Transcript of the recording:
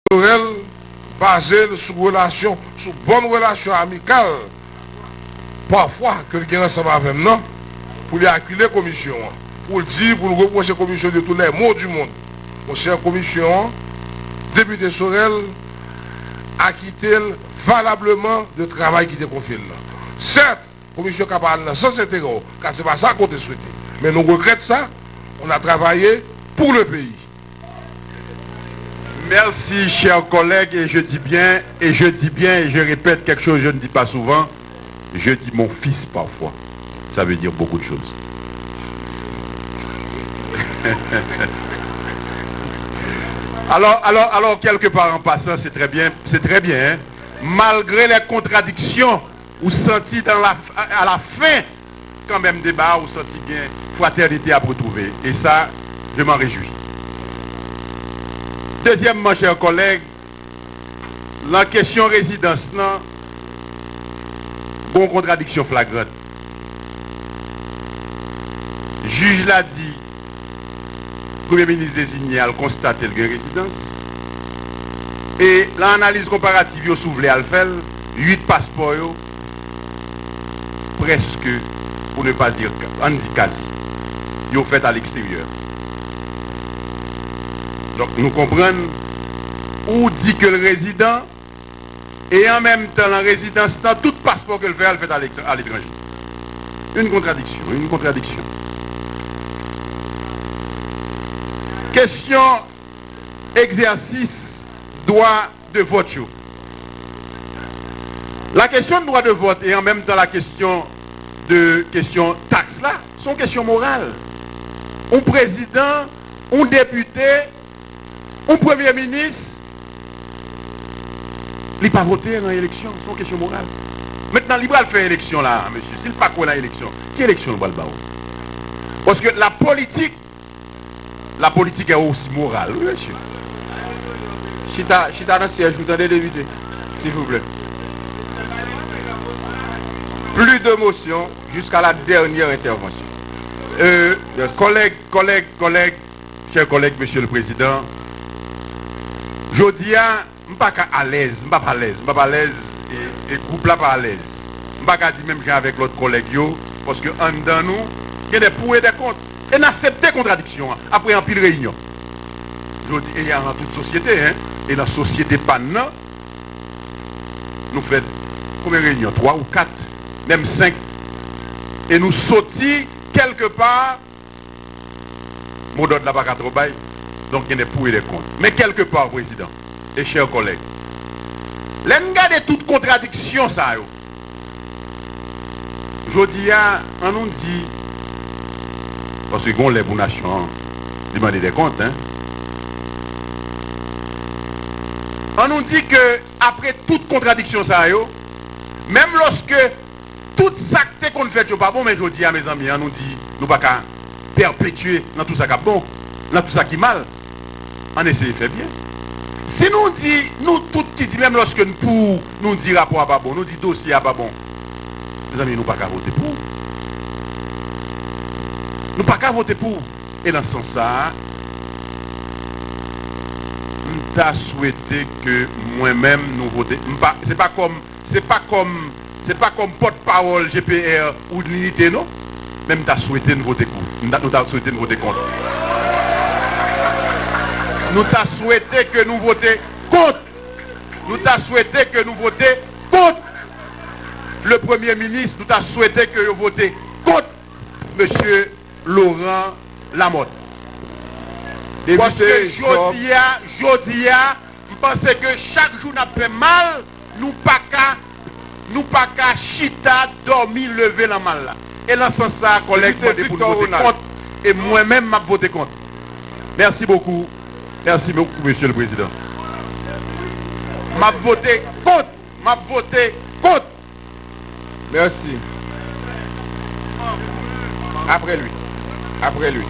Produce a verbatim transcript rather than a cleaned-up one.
Sorel baze l sou relasyon, sou bòn relasyon amikal, pafwa, ke l gen ansanm avè m nan, pou li akile komisyon an, pou l di, pou l repwoche komisyon de tous les maux du monde. Monchè, komisyon an, Depite Sorel akite l valableman de travay ki te konfye l lan. Sèt, komisyon ka pa al nan sans enterè w, ka se pa sa ke w te swete. Men nou regrèt sa, on a travaillé pour le pays. Merci, chers collègues, et je dis bien, et je dis bien, et je répète quelque chose que je ne dis pas souvent, je dis mon fils parfois. Ça veut dire beaucoup de choses. Alors, alors, alors, quelque part en passant, c'est très bien, c'est très bien, hein. Malgré les contradictions, ou santi dans la, à la fin, kanmenm deba a, ou santi gen fratènite ap retwouve. E sa, je m'en réjouis. Dezyèmman, chers collègues, nan kesyon rezidans lan, gon kontradiksyon flagrant. Jij la di, Premye minis dezinye al konstate l gen rezidans. E nan analiz konparativ yo, si w vle al fè l, uit paspò yo, prèske, pour ne pas dire, ann di kazi, yo fèt a leksteryè. Donk, nou konprann, ou di ke l rezidan, e an menm tan, nan rezidans lan, tout paspò ke l fè a, l fèt aletranje. Une contradiction, une contradiction. Kesyon egzèsis dwa de vòt yo. La question de droit de vote e an menm tan la kesyon de kesyon taks la, se yon kesyon moral. Yon prezidan, yon depite, yon premye minis, li pa vote nan eleksyon, se yon kesyon moral. Mentnan, li pral fè eleksyon la, mesye. Si l pa kwè nan eleksyon, ki eleksyon l pral ba w? Paske la politik, la politique est aussi morale, wi, mesye. Chita, chita nan syèj ou, tande, depite, silvouplè. Plus de motion jusqu'à la dernière intervention. Euh, collègue, collègue, collègue, chers collègues, Monsieur le Président, jodi a, m pa ka alèz, m p ap alèz, m p ap alèz, e, e gwoup la pa alèz. M pa ka di menm jan avèk lòt kòlèg yo, paske anndan nou, gen de pou e de kont. E n aksepte kontradiksyon an, apre anpil reyinyon. Jodi, e nan tout sosyete, en, e nan sosyete pa n nan, nou fè konbyen reyinyon? Twa ou kat, menm senk. E nou soti kèlkepa, modòd la pa ka twò bay, donk gen de pou e de kont. Men kèlkepa, prezidan e chè kòlèg, lè n gade tout kontradiksyon sa yo, jodi a, an nou di, paske gon lè pou nasyon an li mande de kont, en. An nou di ke apre tout kontradiksyon sa yo, menm lòske tout sa k te konn fèt yo pa bon, men jodi a, mezanmi, an nou di, nou pa ka pèpetye nan tout sa k ap bon, nan tout sa ki mal. Ann eseye fè byen. Si nou di, nou tout ki di, menm lòske n pou, nou di rapò a pa bon, nou di dosye a pa bon, mezanmi, nou pa ka vote pou. Nou pa ka vote pou. E nan sans sa a, m ta swete ke mwen menm nou vote. M pa, se pa kòm Se pa kòm, se pa kòm pòtpawòl G P R ou Linite, non. Men m ta swete n vote kont. M ta, nou ta swete n vote kont. Nou ta swete ke nou vote kont. Nou ta swete ke nou vote kont. Le premye minis, nou ta swete ke yo vote kont mesye Laurent Lamothe. Paske jodi a, jodi a, m panse ke chak jou n ap fè mal, nou pa ka, nou pa ka chita, dòmi, leve nan mal la. E nan sans sa a, kòlèg, mande pou nou vote kont. E mwen menm, m ap vote kont. Merci beaucoup. Merci beaucoup, Monsieur le Président. M ap vote kont. M ap vote kont. Merci. Après lui. Après lui.